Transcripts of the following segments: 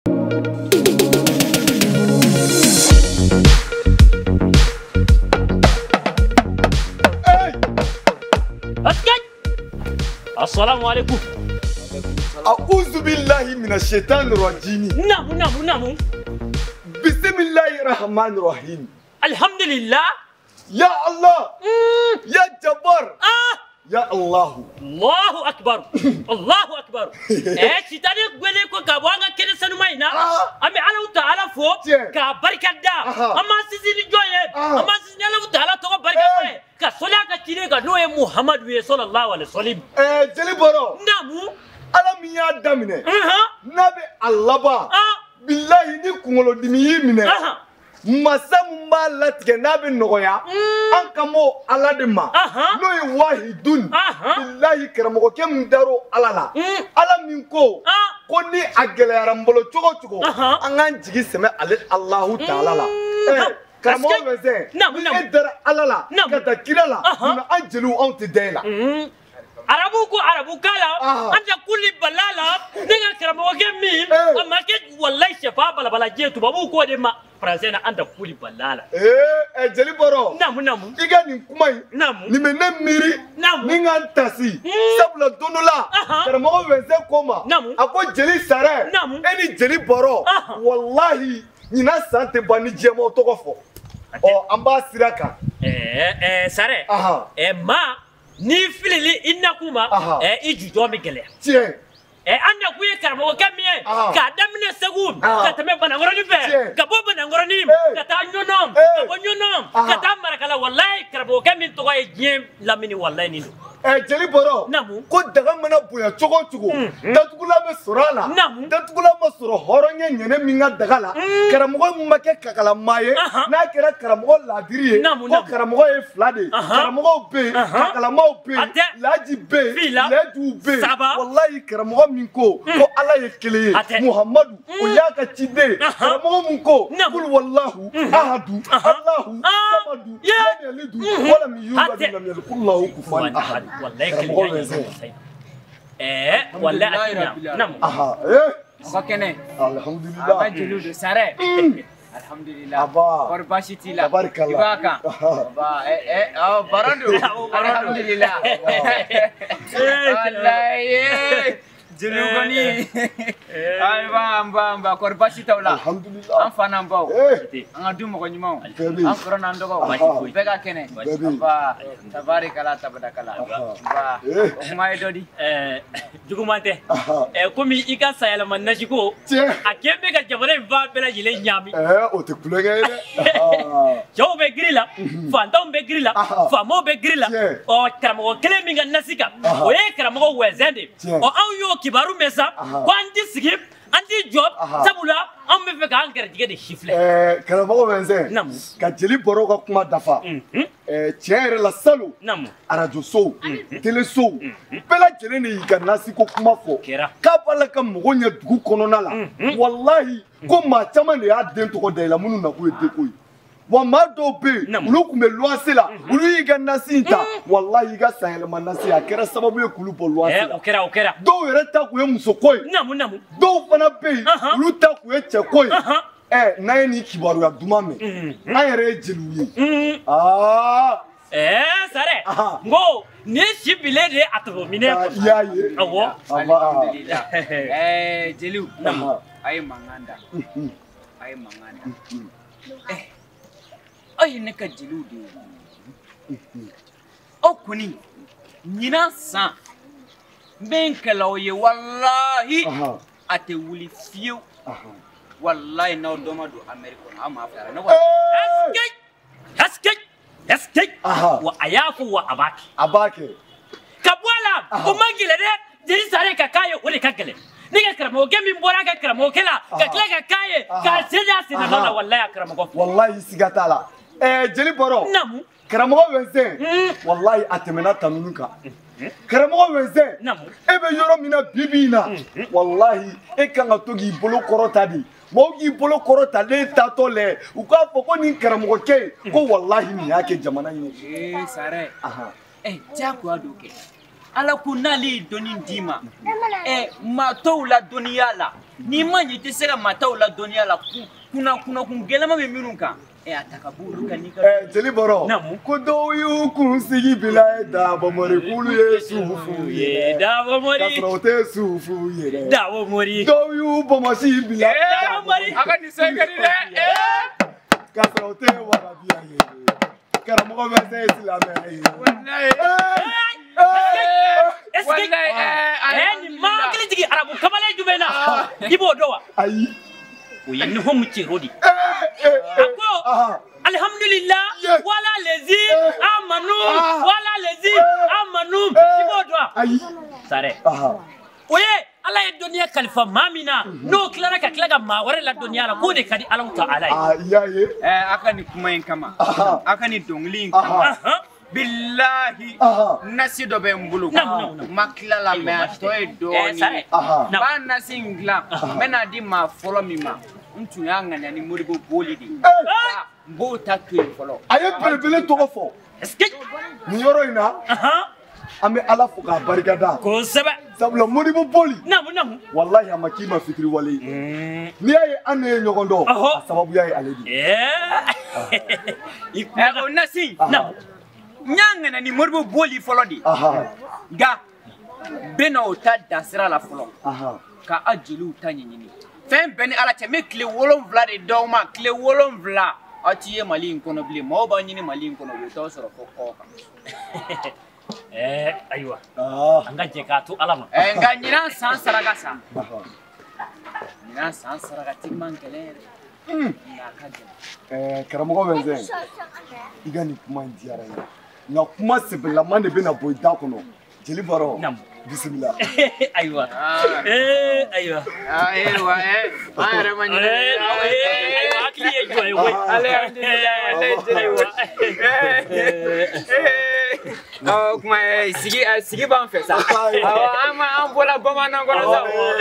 Assalamu alaikum. A'udhu billahi minash shaitani rajim. Namu namu namu. Bismillahir rahmanir rahim. Alhamdulillah. Ya Allah. Ya Jabbar. Ya Allah. Allahu akbar. Allahu akbar. Sitani gwele ko ka bɔ an ka kɛnɛ sanuma in na. An bɛ Alahu Taala fo k'a barika da. An m'an sinsin ni jɔn ye? An b'an sinsin ni Alahu Taala tɔgɔ barika ye. Ka sɔli a ka ciden kan n'o ye Muhamadu ye sallallahu alaihi wasallam. Jeli Bɔrɔ. Naamu. Ala min y'a daminɛ. N'a bɛ a laban. Bilahi ni kunkolodimi y'i minɛ. Masa mun b'a latigɛ n'a bɛ nɔgɔya an kan b'o Ala de ma n'o ye wahidun bilahi karamɔgɔkɛ min dar'o Ala la Ala min ko ko ni a gɛlɛyara n bolo cogo o cogo an k'an jigi sɛmɛ ale Alahu Taala la karamɔgɔ Wɛnsɛn ni e dara Ala la ka da kira la munna an jeliw anw tɛ da e la. Arabu ko arabu kan la an tɛ kuli bala la ne ka karamɔgɔkɛ min a ma kɛ walayi sɛfa balabalaje tubabuw k'o de ma français na an tɛ kuli bala la. Jeli Bɔrɔ. Naamu naamu. I ka nin kuma in. Naamu. Nin bɛ ne miiri. Naamu. Ni n ka n tasi. Sabula don dɔ la. Karamɔgɔ Wɛnsɛn ko ma. Naamu. A ko jeli Sarɛ. Naamu. E ni jeli Bɔrɔ. Walahi ɲinan san tɛ ban ni jɛmaw tɔgɔ fɔ. Ɔ an b'a sira kan. Sarɛ. Maa. Ni filili i nakun ma i jujɔn bɛ gɛlɛya. Tiɲɛ. An nakun ye karamɔgɔkɛ min ye k'a daminɛ Segu ka tɛmɛ Banankɔrɔni fɛ ka bɔ Banankɔrɔni ka taa Ɲɔnɔ ka bɔ Ɲɔnɔ ka taa Marakala walayi karamɔgɔkɛ min tɔgɔ ye diɲɛ lamini walayi nin don. Jeli Bɔrɔ. Naamu. Ko daga mana bonya cogo o cogo. Datugulan bɛ sɔrɔ a la. Naamu. Datugulan ma sɔrɔ hɔrɔnya ɲɛnɛ min ka daga la. Karamɔgɔ min ma kɛ kakalama ye. N'a kɛra karamɔgɔ laadiri ye. Naamu. Ko karamɔgɔ ye fila de ye. Karamɔgɔw bɛ yen. Kakalamaw bɛ yen. Laji bɛ yen. Lajiw bɛ yen. Saba. Walayi karamɔgɔ min ko ko Ala ye kelen ye. Muhamadu o y'a ka ciden ye. Karamɔgɔ min ko. Kul walahu ahadu Alahu samadu lam yalidu walam yulad walam yakul lahu kufuwan ahad. Wallahi kelen wallahi naam. Aw ka kɛnɛ. Alhamdulillah. An ka jeliw don Sarɛ. Alhamdulillah. Kɔri baasi t'i la. Tabarikala. I b'a kan. Aba awɔ baron don. Alhamdulillah. Wallahi jeliw kɔni. Ayiwa an ba an ba kɔri baasi t'aw la. Alhamdulillah. An fa n'an baw. An ka du mɔgɔ ɲumanw. An kɔrɔ n'an dɔgɔw. Bɛɛ ka kɛnɛ. Aba tabarikala tabadakala. Aba o kuma ye dɔ di. Juguman tɛ. Komi i ka sayɛlɛma nasiko. A kɛn bɛ ka jamana in fan bɛɛ lajɛlen ɲaami. O tɛ kulonkɛ ye dɛ. Cɛw bɛ giri la, fantanw bɛ giri la, faamaw bɛ giri la. Ɔ karamɔgɔ kelen min ka nasi kan, o ye karamɔgɔ Wɛnsɛn de ye. Ɔ anw y'o kibaru mɛn sa, ko an ti sigi, an ti jɔ, sabula an bɛ fɛ k'an garijɛgɛ de sifilɛ. Karamɔgɔ Wɛnsɛn, ka jeli Bɔrɔ ka kuma dafa. Tiɲɛ yɛrɛ la salon, arajosow, telesow, bɛɛ lajɛlen de y'i ka nasiko kuma fɔ. K'a b'a la ka mɔgɔ ɲɛ dugu kɔnɔna la. Walahi ko maa caman de y'a den tɔgɔ da i la minnu nakun ye denko ye. Wa maa dɔw bɛ yen olu tun bɛ luwanse la olu y'i ka nasi in ta walahi i ka sanyɛlɛma nasi a kɛra sababu ye k'olu bɔ luwanse la. O kɛra o kɛra. Dɔw yɛrɛ ta kun ye musoko ye. Naamu naamu. Dɔw fana bɛ yen olu ta kun ye cɛko ye. N'an ye nin kibaruya duman mɛn an yɛrɛ ye jeliw ye. Sarɛ n ko nin ye si bilen de ye a tɔgɔ minɛ kɔnɔ. I y'a ye. Awɔ. Alhamdulillah. Jeliw a ye mankan da. A ye mankan da. Aw ye ne ka jeliw de ye. Aw kɔni ɲinan san n bɛ n kɛlɛ aw ye walahi a tɛ wuli fiyewu. Walahi n'aw dɔ ma don Amérique kɔnɔ aw m'a fɛ ne kɔni. Ɛseke wa a y'a fɔ wa a b'a kɛ. A b'a kɛ. Ka bɔ a la o man gɛlɛn dɛ jeli Sarɛ ka k'a ye o de ka gɛlɛn. Ne ka karamɔgɔkɛ min bɔra a ka karamɔgɔkɛ la ka tila ka k'a ye k'a sen da sen nɔ la walahi a karamɔgɔ. Walahi siga t'a la. Jeli Bɔrɔ. Naamu. Karamɔgɔ Wɛnsɛn. Walahi a tɛmɛna tanuni kan. Karamɔgɔ Wɛnsɛn. Naamu. E bɛ yɔrɔ min na bi bi in na. Walahi e kan ka to k'i bolo kɔrɔta de. Mɔgɔw k'i bolo kɔrɔtalen taatɔ lɛ u k'a fɔ ko nin karamɔgɔkɛ in ko walahi nin y'a kɛ jamana in ye. Sarɛ. Diyagoya don kɛ. Ala ko n'ale ye dɔnni d'i ma maa tɔw la dɔnniya la n'i ma ɲɛ i tɛ se ka maa tɔw la dɔnniya la kunnakun gɛlɛman bɛ minnu kan a ta ka bɔ olu kan n'i ka. Jeli Bɔrɔ ko dɔw y'u kunsigi bila Dabɔmori k'olu ye sufu ye. Dabɔmori k'a sɔrɔ o tɛ sufu ye dɛ. Dabɔmori dɔw y'u bɔnbɔsi bila. Dabɔmori a ka nin sɛgɛn ka di dɛ. K'a sɔrɔ o tɛ warabiya ye. Karamɔgɔ bɛ se silamɛ ye. Walayi. Est-ce que nin ma hakili jigin arabu kamalen jumɛn na i b'o dɔn wa. Ayi. O ye Nuhum Cero de ye. A ko alihamudulila wala lezi amanu wala lezi amanu i b'o dɔn wa. Ayi. Sare. O ye Ala ye dɔnniya kalifa maa min na n'o tilara ka tila ka maa wɛrɛ ladɔnniya la k'o de ka di Alahu ta Ala ye. I y'a ye. A ka nin kuma in kama a ka nin dɔnkili in kama. Bilahi nasi dɔ bɛ n bolo ma tila la mɛ a tɔ ye dɔɔnin ye n b'a nasi in dilan n bɛna di maa fɔlɔ min ma n tun y'a ŋaniya ni Modibo Boli de ye n b'o ta to yen fɔlɔ. A ye belebele tɔgɔ fɔ. Nin yɔrɔ in na an bɛ Ala fo k'a barika da. Kosɛbɛ. Sabula Modibo Boli. Naamu naamu. Walahi a ma k'i ma fitiriwale ye. N'i y'a ye an n'e ye ɲɔgɔn dɔn. A sababuya ye ale de ye. O nasi. Naamu. N y'a ŋaniya ni Modibo Boli fɔlɔ de ye nka n bɛ na o ta dansira la fɔlɔ ka aw jeliw ta ɲɛɲini fɛn bɛɛ ni Ala cɛ n bɛ tile 7 de d'aw ma tile 7 aw ti ye Mali in kɔnɔ bilen maaw b'aw ɲini Mali in kɔnɔ u bɛ t'aw sɔrɔ fo kɔ kan. Ayiwa an ka jɛ k'a to Ala ma. Nka ɲinan san saraka san ɲinan san saraka ti man gɛlɛn yɛrɛ. Nka a ka gɛlɛn. Karamɔgɔ Wɛnzɛn i ka nin kuma in diyara n ye. Nka kuma sɛbɛlaman de bɛna bɔ i da kɔnɔ Jeli Bɔrɔ bisimila. Ayiwa ayiwa. Ayiwa an yɛrɛ ma ɲinɛ. Ayiwa hakili ye jɔn ye koyi. Alhamdulilayi. O kuma sigi b'an fɛ sa. Awɔ an bɔra bamanan kɔnɔ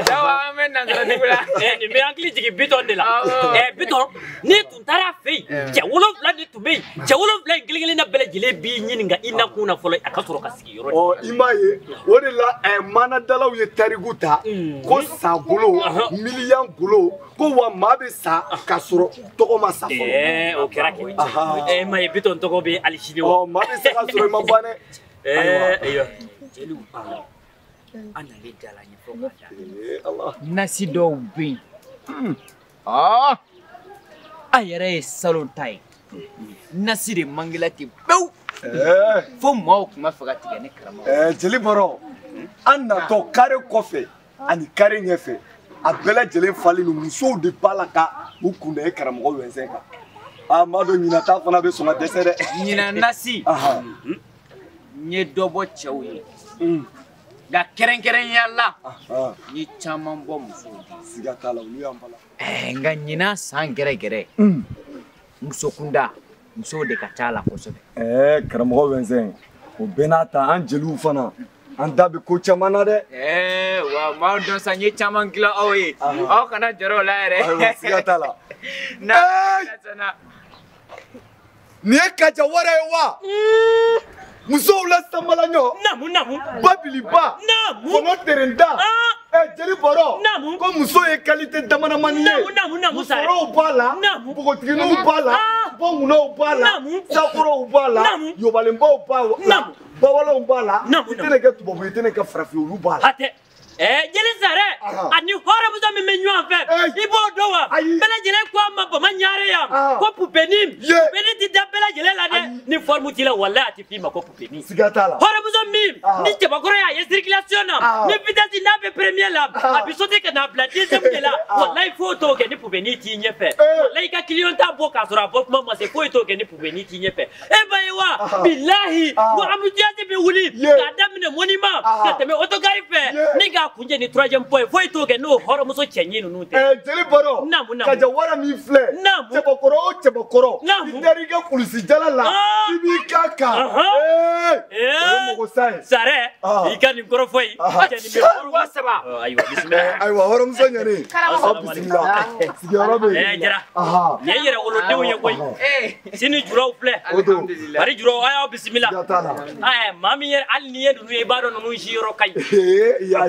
sa. Awɔ an bɛ nanzaradugu la. Nin bɛ hakili jigin Bitɔn de la. Bitɔn n'i tun taara a fɛ yen cɛ 7 de tun bɛ yen cɛ 7 in kelen kelenna bɛɛ lajɛlen b'i ɲininka i nakun na fɔlɔ a ka sɔrɔ ka sigi yɔrɔ. Ɔ i m'a ye o de la manadalaw ye tariku ta ko sa golo miliyan golo ko wa maa bɛ sa k'a sɔrɔ tɔgɔ ma sa fɔlɔ. O kɛra kɛ. Ma ye Bitɔn tɔgɔ bɛ hali sini wa. Ɔ maa bɛ sa k'a sɔrɔ i ma ban dɛ. Ayiwa jeliw an nalen dala ɲɛfɔ ka da. Nasi dɔw bɛ yen a yɛrɛ ye salon ta ye nasi de mangela ten pewu fo maaw tun b'a fɛ ka tigɛ ne karamɔgɔ. Jeli Bɔrɔ an natɔ kare kɔfɛ ani kare ɲɛfɛ a bɛɛ lajɛlen falen don musow de b'a la ka u kunda ye karamɔgɔ Wɛnzɛn kan. A m'a dɔn ɲinan ta fana bɛ sɔn ka dɛsɛ dɛ. Ɲinan nasi n ye dɔ bɔ cɛw ye nka kɛrɛnkɛrɛnnenya la n ye caman bɔ musow ye. Siga t'a la olu y'an bala. Nka ɲinan san gɛrɛgɛrɛ muso kunda musow de ka ca la kosɛbɛ. Karamɔgɔ Wɛnzɛn o bɛɛ n'a ta an jeliw fana an da bɛ ko caman na dɛ. Wa maaw dɔn sa n ye caman dilan aw ye aw kana jɔrɔ o la yɛrɛ. Ayiwa siga t'a la. Nin ye Kaja wɛrɛ ye wa. Musow la sanbalaɲɔ. Naamu naamu. Babiliba. Naamu. Kɔnɔ terenda. Jeli Bɔrɔ. Naamu. Ko muso ye qualité damadamani ye. Naamu naamu naamu sare. Musɔrɔw b'a la. Naamu. Npogotigininw b'a la. Bɔnkunnaw b'a la. Naamu. Sakɔrɔw b'a la. Naamu. Yobalenbaw b'a la. Naamu. Bawalanw b'a la. Naamu. I tɛna kɛ tubabu ye i tɛna kɛ farafin ye olu b'a la. Hatɛ. Jeli Sare ani hɔrɔnmuso min bɛ ɲɔgɔn fɛ i b'o dɔn wa bɛɛ lajɛlen ko a ma Bama Ɲare yan ko pupeni pupeni ti da bɛɛ lajɛlen la dɛ ni forme t'i la walahi a ti f'i ma ko pupeni. Siga t'a la. Hɔrɔnmuso min ni cɛbakɔrɔ y'a ye circulation na ni vitesse n'a bɛ premier la a bɛ sauter ka n'a bila deuxième de la walahi foyi t'o kɛ ni pupeni t'i ɲɛfɛ walahi i ka client t'a bɔ k'a sɔrɔ a bɔ kuma ma se foyi t'o kɛ ni pupeni t'i ɲɛfɛ e ba ye wa bilahi ko embouteillage bɛ wuli k'a daminɛ monument ka tɛmɛ autogare fɛ ni k'a kunjɛ ni troisième point foyi t'o kɛ n'o hɔrɔnmuso cɛɲi ninnu tɛ. Jeli Bɔrɔ naamu naamu Kaja wara min filɛ. filɛ cɛbakɔrɔ o cɛbakɔrɔ i dar'i ka kulusi jala la i b'i ka kan ee o ye mɔgɔ sa ye Sare i ka nin kɔrɔfɔ in wa saba ayiwa bisimila ayiwa hɔrɔnmuso ɲani aw bisimila sigiyɔrɔ bɛ yen Jara nin ye yɛrɛ wolodenw ye koyi sini juraw filɛ bari juraw a y'aw bisimila maa min yɛrɛ hali n'i ye ninnu ye i b'a dɔn ninnu si yɔrɔ ka ɲi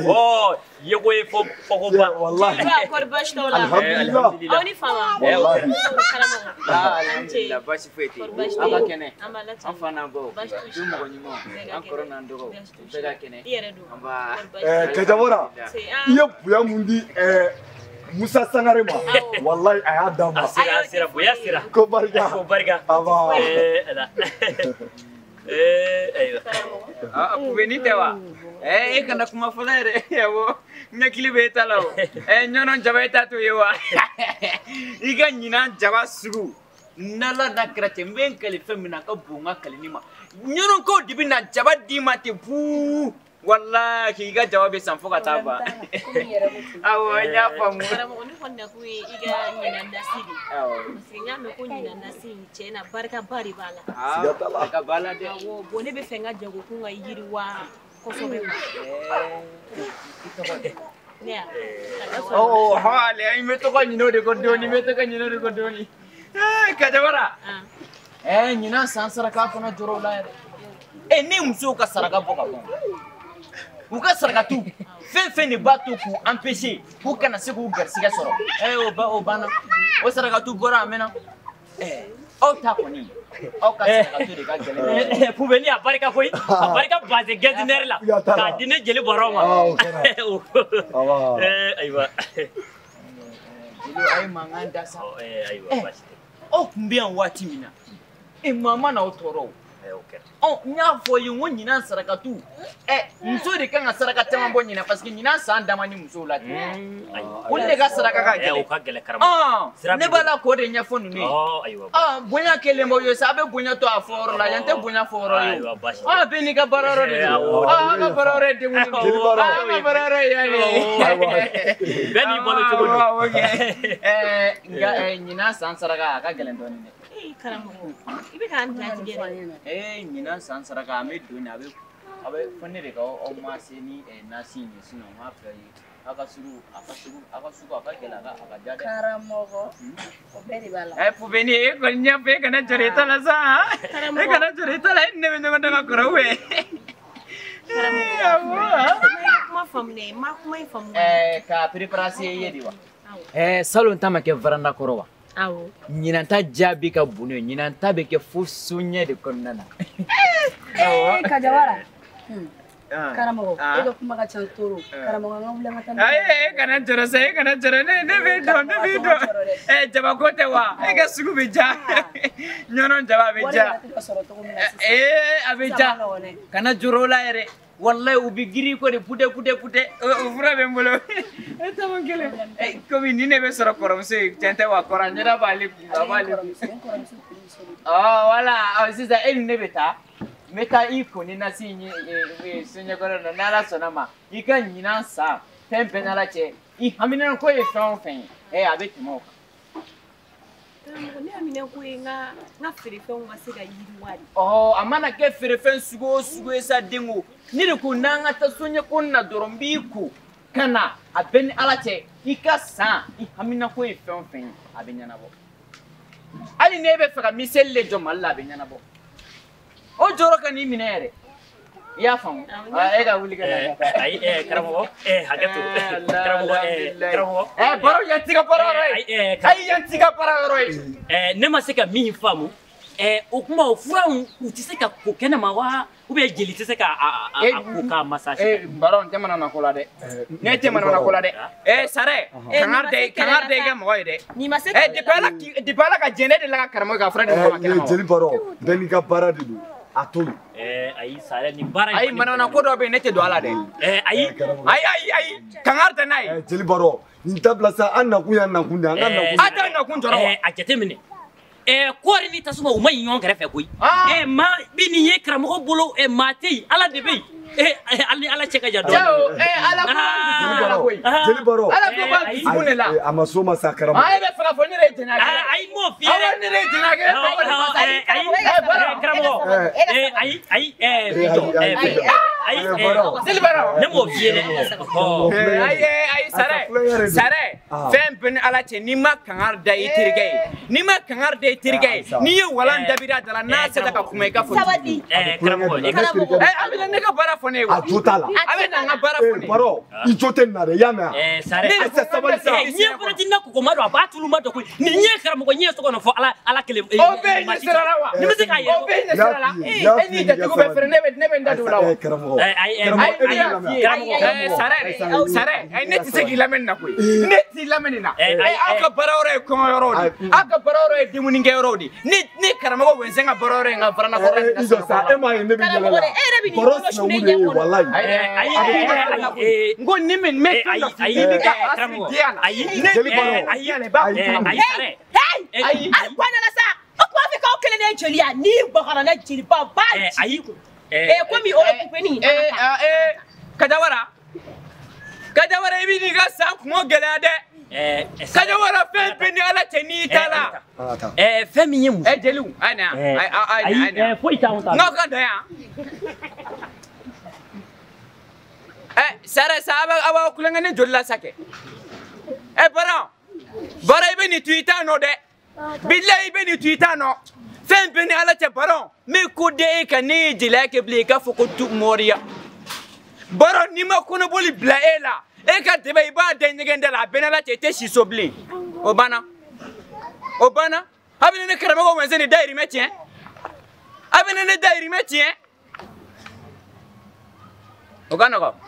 ɔ yeko ye fo fɔko ba wallahi kɔri baasi t'aw la alhamdulillah aw ni fama wallahi alhamdulillah baasi foyi tɛ aw ka kɛnɛ an fa n'an baw du mɔgɔ ɲumanw an kɔrɔ n'an dɔgɔw bɛɛ ka kɛnɛ i yɛrɛ don Kajabara i ye bonya mun di Musa Sangare ma wallahi a y'a d'a ma a sera bonya sera ko barika ko barika aba ala ayiwa Pubeni tɛ wa e kana kuma fɔlɔ yɛrɛ awɔ ɲɛkili bɛ e ta la o ɲɔnɔ jaba e ta t'o ye wa i ka ɲinan jaba sugu n'Ala n'a kɛra cɛ n bɛ n kali fɛn min na a ka bon n ka kalini ma ɲɔnɔkaw de bɛ na jaba d'i ma ten puu walahi i ka jaba bɛ san fo ka taa ban awɔ n y'a faamu karamɔgɔ ne kɔni nakun ye i ka ɲinan nasi de parce que n y'a mɛn ko ɲinan nasi tiɲɛ na barikaba de b'a la siga t'a la barika b'a la dɛ awɔ bon ne bɛ fɛ n ka jagokun ka yiriwa kosɛbɛ ne ya ɔ hali n bɛ tɔgɔ ɲini o de kɔ dɔɔni n bɛ tɔgɔ ɲini o de kɔ dɔɔni Kajabara ɲinan san saraka fana jɔrɔ o la yɛrɛ ne musow ka saraka bɔ ka ban u ka sarakatu fɛn fɛn de b'a to k'u empêcher k'u kana se k'u garisɛgɛ sɔrɔ o banna o sarakatu bɔra a mɛnna aw ta kɔni aw ka sarakatu de ka gɛlɛn Pubeni a barika koyi a barika baze gɛzinɛri la k'a di ne jeli bɔrɔ ma ayiwa jeli a ye mankan da sa ayiwa baasi tɛ aw tun bɛ yan waati min na maa ma n'aw tɔɔrɔ o n y'a fɔ ye n ko ɲinan sarakatu muso de kan ka saraka caman bɔ ɲinan parce que ɲinan san dama ni musow la ten olu de ka saraka ka gɛlɛn o ka gɛlɛn karamɔgɔ ne b'a la k'o de ɲɛfɔ ninnu ye bonya kɛlen b'aw ye sa a bɛ bonya to a fɔyɔrɔ la yan tɛ bonya fɔyɔrɔ ye o bɛɛ n'i ka baara yɔrɔ de don aw ka baara yɔrɔ ye degun de don aw ka baara yɔrɔ ye yan ye bɛɛ n'i balo cogo don nka ɲinan san saraka a ka gɛlɛn dɔɔnin dɛ karamɔgɔ i bɛ k'an latigɛ dɛ ɲinan san saraka an bɛ don a bɛ fɔ ne de ka aw ma se ni nasi in ye sinon n b'a fɛ aw ka sugu a ka sugu a ka gɛlɛn a ka ja dɛ karamɔgɔ o bɛɛ de b'a la Pubeni e kɔni ɲɛ fɛ e kana jɔrɔ i ta la sa e kana jɔrɔ i ta la e ni ne bɛ ɲɔgɔn dɔn ka kɔrɔ ou bien karamɔgɔ kuma faamu dɛ n ma kuma in faamu ka préparation ye de wa salon ta ma kɛ varanda kɔrɔ wa awɔ ɲinan ta jaabi ka bon n'o ye ɲinan ta bɛ kɛ fo soɲɛ de kɔnɔna na Kajabara karamɔgɔ e ka kuma ka ca toro karamɔgɔ an ka wuli an ka taa e kana jɔrɔ sa e kana jɔrɔ ne b'i dɔn ne b'i dɔn jabako tɛ wa e ka sugu bɛ ja ɲɔnɔ jaba bɛ ja a bɛ ja kana jɔrɔ o la yɛrɛ wallahi u bɛ girin ko de putɛ putɛ putɛ o fura bɛ n bolo e taama kelen komi nin de bɛ sɔrɔ kɔrɔmuso ye tiɲɛ tɛ wa kɔrɔ ɲɛda b'ale kun a b'ale kun wala sisan e ni ne bɛ taa n bɛ taa i ko ni nasi in ye soɲɛkɔnɔ na n'Ala sɔnna ma i ka ɲinan san fɛn bɛɛ n'Ala cɛ i haminanko ye fɛn o fɛn ye a bɛ tɛmɛ o kan. Karamɔgɔ ne haminanko ye n ka feerefɛnw ka se ka yiriwa de. A mana kɛ feerefɛn sugu o sugu ye sa denko ne de ko n'an ka taa soɲɛkɔnɔ na dɔrɔn n b'i ko ka na a bɛɛ ni Ala cɛ i ka san i haminanko ye fɛn o fɛn ye a bɛ ɲɛnabɔ hali n'e bɛ fɛ ka miseli de jɔ Mali la a bɛ ɲɛnabɔ o jɔyɔrɔ ka n'i minɛ yɛrɛ i y'a faamu e ka wuli ka na ayi karamɔgɔ hakɛ to karamɔgɔ karamɔgɔ baro yan t'i ka baara yɔrɔ ye ayi yan t'i ka baara yɔrɔ ye ne ma se ka min faamu o kuma o furaw u tɛ se ka ko kɛnɛma wa ou bien jeli tɛ se ka a ko k'a massage baro n tɛ manamana ko la dɛ ne tɛ manamana ko la dɛ Sare kangari da i ka mɔgɔ ye dɛ depuis Ala ka jɛn ne de la ka karamɔgɔ ka fura di mɔgɔ ma kɛnɛma jeli baro bɛɛ n'i ka baara de don a to yen ayi Sare nin baara in ayi manamana ko dɔ bɛ yen ne tɛ don a la dɛ ayi ayi ayi ayi kangari tɛ n'a ye jeli baro nin dabila sa an nakun y'an nakun de an ka nakun a t'a nakun jɔrɔ wa a jateminɛ kɔɔri ni tasuma u ma ɲi ɲɔgɔn kɛrɛfɛ koyi maa bi nin ye karamɔgɔ bolo maa tɛ yen Ala de bɛ yen Ala cɛ ka jan dɔɔni. Cɛw ala ko b'an la koyi. Jeli Baro. Ala ko b'an dusukun de la. A ma s'o ma sa karamɔgɔ. E bɛ fɛ k'a fɔ ne de ye jɛnɛya kɛ. Ayi m'o f'i ye dɛ. Awɔ ne de ye jɛnɛya kɛ. Ayi karamɔgɔ. Ayi ayi ayi Jeli Baro. Ne m'o f'i ye dɛ. Ayi ayi Sare Sare fɛn bɛɛ ni Ala cɛ n'i ma kangari da i terikɛ ye n'i ma kangari da i terikɛ ye n'i ye walan dabiri a da la n'a sera ka kuma i ka fɔ. Sabali. Karamɔgɔ. A bɛ ne ka baara fɔ ne ye wa. A jo t'a la. A bɛ na n ka baara fɔ ne ye. Baro i jo tɛ nin na dɛ i y'a mɛn wa. Sare. Sabali sa. Ɲɛ fana ti na kɔgɔma don a b'a tulu ma dɔn koyi nin ɲɛ karamɔgɔ ɲɛ so kɔnɔ fɔ Ala kelen. O bɛɛ ɲɛ sira la wa. Ni bɛ se k'a yɛrɛ. O bɛɛ ɲɛ sira la. E n'i jatigiw bɛ feere ne bɛ n da don o la wa. Karamɔgɔ. Ayi Sare Sare ne tɛ se k'i lamɛn nin na koyi ne t'i lamɛn nin na. Aw ka baara yɔrɔ ye kɔngɔ yɔrɔ de ye aw ka baara yɔrɔ ye dumuni kɛ yɔrɔ de ye ne karamɔgɔ Wɛnsɛn ka baara yɔrɔ ye n ka farana kɔrɔ. I jɔ sa e m'a ye ne bɛ yɛlɛ la. Baro sinankun de ye walayi. Ayi n ko ni min bɛ fɛn dɔ f'i ye i bɛ ka asiri diya la. Ayi Jeli Baro. Ayi ayi Sare. Ayi ayi kɔnɛ la sa o kuma fɛ k'aw kelen ne jeli ya ni bɔgɔra ne jeliba ba. Ayi. Komi o kupe nin. Kajawara Kajawara i bɛ n'i ka san kungo gɛlɛya dɛ. Kajawara fɛn bɛɛ ni Ala cɛ n'i ta la. Fɛn min ye muso. Jeliw a ye na yan a ye na yan. Foyi t'anw ta la. N k'aw ka dan yan. Sare sa a b'aw kulonkɛ ni joli la sa kɛ. Baran Baran i bɛ nin to i t'a nɔ dɛ. Bilayi i bɛ nin to i t'a nɔ. Fɛn bɛɛ ni Ala cɛ Baran n bɛ ko da e kan ne ye jeliya kɛ bilen i k'a fɔ ko tu mɔriya. Baran n'i ma kɔnɔboli bila e la e ka dɛbɛ i b'a da ɲɛgɛn da la a bɛɛ n'Ala cɛ i tɛ si so bilen. O banna o banna a bɛ ne karamɔgɔ Wɛnsɛn de dayirimɛ tiɲɛ a bɛ ne dayirimɛ tiɲɛ o ka nɔgɔn.